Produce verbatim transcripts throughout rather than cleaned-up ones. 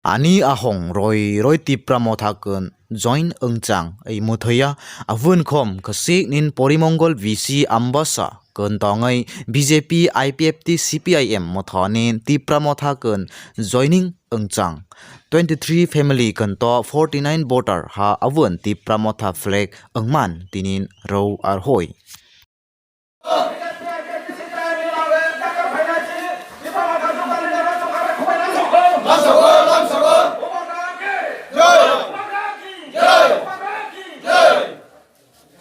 Ani ahong roi roi Tipra Motha kun join wngchang ei muthaya, abun khom khasik nin Porimongol V C Ambasa kun tongoi B J P, I P F T, C P I M motha nin Tipra Motha kun joining wngchang. Twenty three family kun to forty nine voter ha abun Tipra Motha flag wngman tinin rou arhoi.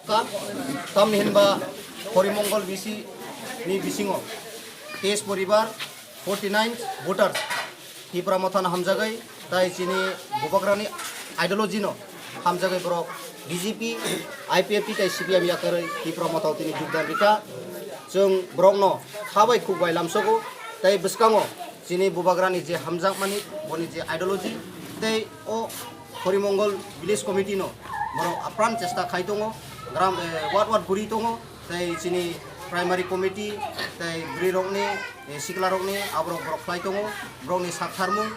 Tam, tamni hinba Porimongol V C ni bisingo teis poribar, forty nine voters Tipra Motha no hamjagwi, tai chini Bubagrani ideology no hamjagwi borok B J P, I P F T tai C P I M yakarwi Tipra Motha o tini jogdan rikha. Chwng borok no kha bai khuk bai lamsogo, tai bwskango chini Bubagrani je hamjakmani, boni je ideology, tei o Porimongol Village Committee no borok apran chesta khai tongo, gram, eh, ward ward guri tongo, tei chini primary committee, tei bwrwi rokni, eh, sikla rokni aborok borok khlai tongo, borokni sak tharmung,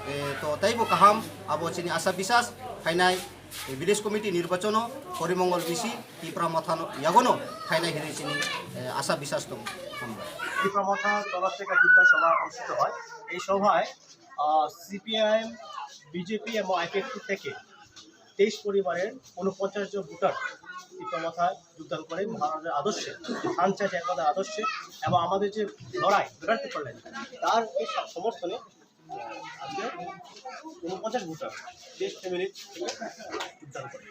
eh, to teibo kaham, abo chini asa bisas phainai, eh, village committee nirbachono Porimongol V C Tipra Motha no yagono phainai hinwi chini, eh, asa bisas tongo. Hambai. Tripura মথা তরফ থেকে যোগদান সভা অনুষ্ঠিত হয়। এই সভায় CPIM, BJP এবং আইপিএফটি থেকে তেইশ পরিবারের ঊনপঞ্চাশ জন ভোটার ত্রিপুরা মথায় যোগদান করে মহারাজার আদর্শে, আনচার্জ একতার আদর্শে এবং আমাদের যে লড়াই, ব্যাটার পেপার লাইন, তার এই স-, সমর্থনে আজকে ঊনপঞ্চাশ ভোটার তেইশ ফ্যামিলির থেকে যোগদান করে।